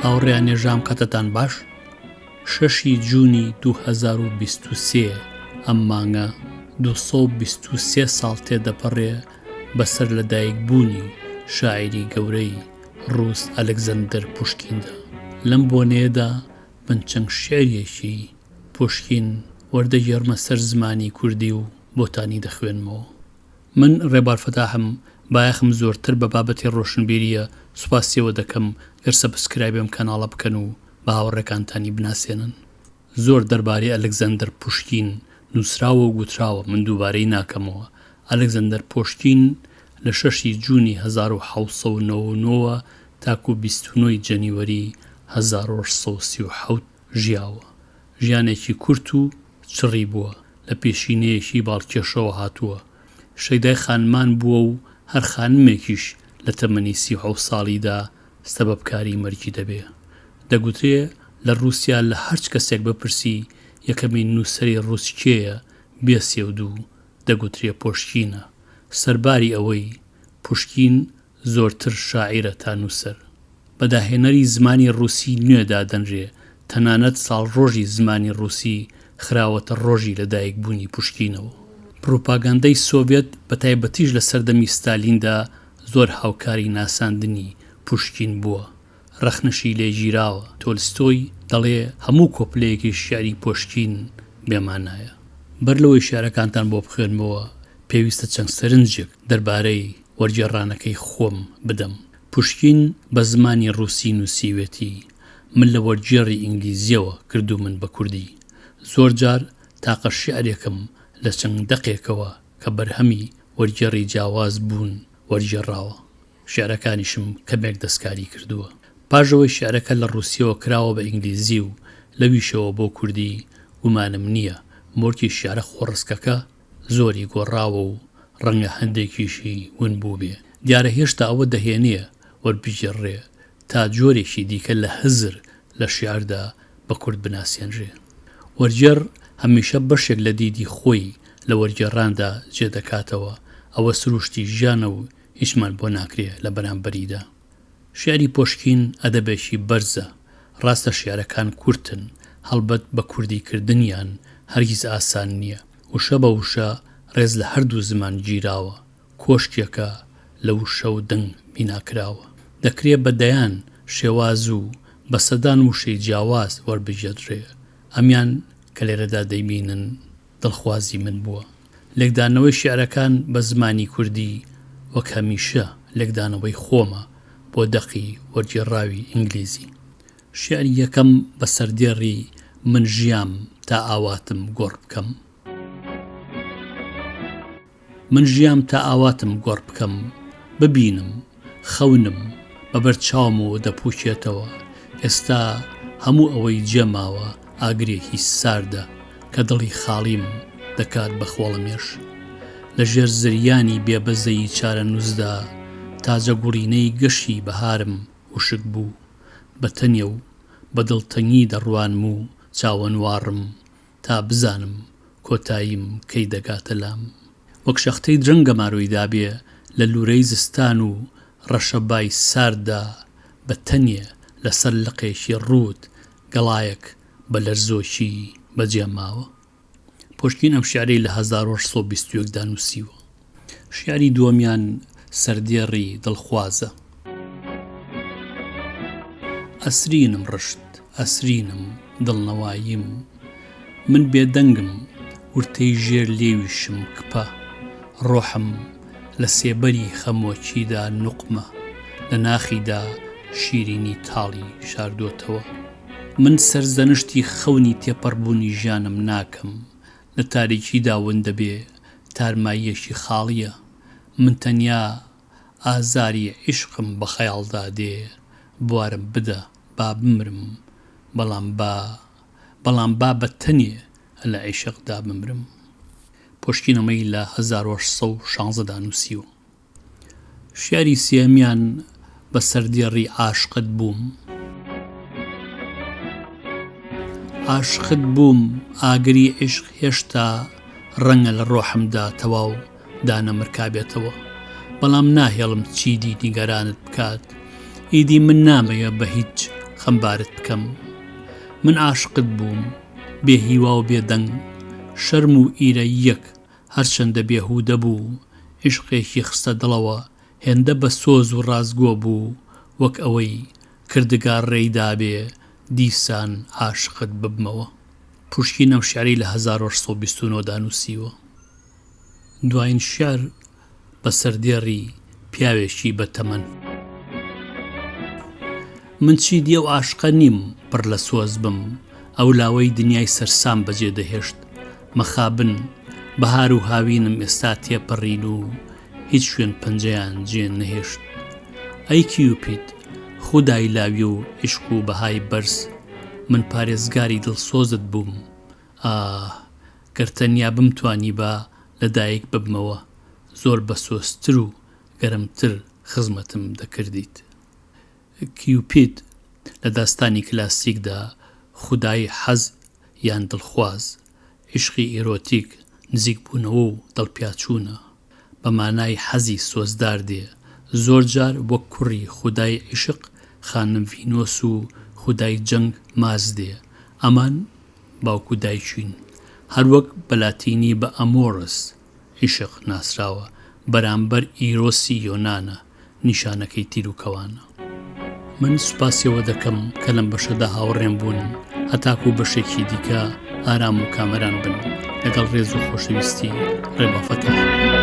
هاوڕێیان نێژام کاتتان باش شەشی جوونی 2023 ئەم مانگە 223 ساڵ تێدەپەڕێ بەسەر لەدایک بوونی شاعیری گەورەی ڕووس ئەلکزەندەر پوشکیندا لەم بۆنەیەدا من چەند شیعرێکی پوشکین وەردەگێڕمە سەر زمانی کوردی و بۆتانی دەخوێنمەوە. من ڕێبوار فەتاحم، بایەخم زۆرتر بە بابەتی ڕۆشنبیرییە، سوپاسی ئێوە دەکەم گەر subscribe ی ئەم کەناڵە بکەن و بە هاوڕێکانتانی بناسێنن. زۆر دەربارەی ئەلکزەندەر پوشکین نووسراوە و گوتراوە، من دووبارەی ناکەمەوە. ئەلکزەندەر پۆشکین لە شەشی جوونی 1799 وە تاکوو 29 ی جەنیوەری 1837 ژیاوە. ژیانێکی کورت و چڕی بووە، لە پێشینەیەکی باڵکێشەوە هاتووە. شەیدای خانمان بووە و هەر خانمێکیش لە تەمەنی 37 ساڵیدا سەبەبکاری مەرگی دەبێ. دەگوترێ لە ڕووسیا لە هەرچ کەسێک بپرسی یەکەمین نووسەری ڕووس کێیە بێ سێ و دوو دەگوترێ پۆشکینە. سەرباری ئەوەی پوشکین زۆرتر شاعیرە تا نووسەر. بە داهێنەری زمانی ڕووسی نوێ دادەنرێ، تەنانەت ساڵڕۆژی زمانی ڕووسی خراوەتە ڕۆژی لەدایکبوونی پوشکینەوە. پڕوپاگەندەی سۆڤێت بە تایبەتیش لە سەردەمی ستالیندا زۆر هاوکاری ناساندنی پوشکین بووە، ڕەخنەشی لێ گیراوە. تۆلستۆی دەڵێ هەموو کۆپلەیەکی شیعری پۆشکین بێ مانایە. بەر لەوەی شیعرەکانتان بۆ بخوێنمەوە، پێویستە چەند سەرنجێک دەربارەی وەرگێڕانەکەی خۆم بدەم. پوشکین بە زمانی ڕووسی نووسیوێتی، من لە وەرگێڕی ئینگلیزییەوە کردوومن بە کوردی. زۆر جار تاقە شیعرێکم لە چەند دەقێکەوە کە بەرهەمی وەرگێڕی جیاواز بوون وەرگێڕاوە. شیعرەکانیشم کەمێک دەستکاری کردووە. پاش ئەوەی شیعرەکە لە ڕووسییەوە کراوە بە ئینگلیزی و لەویشەوە بۆ کوردی، گومانم نییە مۆرکی شیعرە خۆڕسکەکە زۆری گۆڕاوە و ڕەنگە هەندێکیشی ون بووبێ. دیارە هێشتا ئەوە دەهێنێ وەربگێڕرێ تا جۆرێکی دیکە لە هزر لە شیعردا بە کورد بناسێنرێ. وەرگێڕ هەمیشە بەشێک لە دیدی خۆی لە وەرگێڕاندا جێ دەکاتەوە، ئەوە سروشتی ژیانە و هیچمان بۆ ناکرێ لە بەرامبەریدا. شیعری پۆشکین ئەدەبێکی بەرزە، ڕاستە شیعرەکان کورتن، هەڵبەت بە کوردی کردنیان هەرگیز ئاسان نییە، وشە بە وشە ڕێز لە هەردوو زمان گیراوە، کۆشکێکە لە وشە و دەنگ بینا کراوە. دەکرێ بە دەیان شێواز و بە سەدان وشەی جیاواز وەربگێڕدرێ، ئەمیان کە لێرەدا دەیبینن دڵخوازی من بووە. لێکدانەوەی شیعرەکان بە زمانی کوردی وەک هەمیشە لێکدانەوەی خۆمە بۆ دەقی وەرگێڕاوی ئینگلیزی. شیعری یەکەم بە سەردێڕی من ژیام تا ئاواتم گۆڕ بکەم. من ژیام تا ئاواتم گۆڕ بکەم ببینم خەونم بە بەر چاومەوە دەپووکێتەوە ئێستا هەموو ئەوەی جێ ماوە ئاگرێکی ساردە کە دڵی خاڵیم دەکات بە خۆڵەمێش لە ژێر زریانی بێ بەزەیی چارەنووسدا تاجەگوڵینەی گەشی بەهارم وشک بوو بە تەنێ و بە دڵتەنگی دەڕوانم و چاوەنواڕم تا بزانم کۆتاییم کەی دەگاتە لام. وەک شەختەی درەنگ گەمارۆی دابێ لە لوورەی زستان و ڕەشەبای سارددا بە تەنێ لە سەر لقێکی ڕووت گەڵایەک بە لەرزۆکی بە جێ ماوە. پۆشکین ئەم شیعرەی لە 1821 دا نووسیوە. شیعری دووەمیان سەردێڕی دڵخوازە. ئەسرینم ڕشت ئەسرینم دڵنەواییم من بێدەنگم ورتەی ژێر لێویشم کپە ڕۆحم لە سێبەری خەمۆکیدا نوقمە لە ناخیدا شیرینی تاڵی شاردۆتەوە من سەرزەنشتی خەونی تێپەڕبوونی ژیانم ناکەم لە تاریکیدا ون دەبێ تارماییەکی خاڵییە من تەنیا ئازاری عیشقم بە خەیاڵدا دێ بوارم بدە با بمرم بەڵام با بەڵام با بە تەنێ لە عیشقدا بمرم پۆشکین ئەمەی لە 1816 دا نووسیوە. شیعری سێیەمیان بە سەردێڕی عاشقت بووم. عاشقت بووم ئاگری عیشق هێشتا ڕەنگە لە ڕۆحمدا تەواو دانەمرکابێتەوە بەڵام ناهێڵم چیدی نیگەرانت بکات ئیدی من نامەوێ بە هیچ. خەمبارت بکەم. من عاشقت بووم، بێ هیوا و بێ دەنگ، شەرم و ئیرەییەک هەرچەندە بێهوودە بوو، عیشقێکی خستە دڵەوە، هێندە بە سۆز و ڕاستگۆ بوو، وەک ئەوەی کردگار ڕێی دابێ دیسان عاشقت ببمەوە. پوشکین ئەم شیعرەی لە 1829 دا نووسیوە. دوایین شیعر بە سەردێڕی پیاوێکی بە تەمەن. من چیدی ئەو عاشقە نیم پڕ لە سۆز بم، ئەو لاوەی دنیای سەرسام بەجێ دەهێشت. مەخابن بەهار و هاوینم ئێستا تێپەڕین و هیچ شوێن پەنجەیان جێ نەهێشت. ئەی کیوپید، خودای لاوی و عیشق و بەهای بەرز، من پارێزگاری دڵسۆزت بووم. ئاه، گەر تەنیا بمتوانیبا لە دایک ببمەوە، زۆر بەسۆزتر و گەرمتر خزمەتم دەکردیت. کیوپید لە داستانی کلاسیکدا خودای حەز یان دڵخواز، عیشقی ئیرۆتیک، نزیکبوونەوە و دڵپیاچوونە. بە مانای حەزی سۆزدار دێ، زۆرجار وەک کوڕی خودای عیشق خانم ڤینۆس و خودای جەنگ مارس دێ، ئەمان باوک و دایکین. هەروەک بە لاتینی بە ئەمۆرس، عیشق، ناسراوە، بەرامبەر ئیرۆسی یۆنانە، نیشانەکەی تیروکەوانە. من سوپاسی ئەوە دەکەم کە لەم بەشەدا هاوڕێم بوون هەتاکوو بەشێکی دیکە ئارام و کامەران بن لەگەڵ ڕێز و خۆشەویستی ڕێبا فەتاح.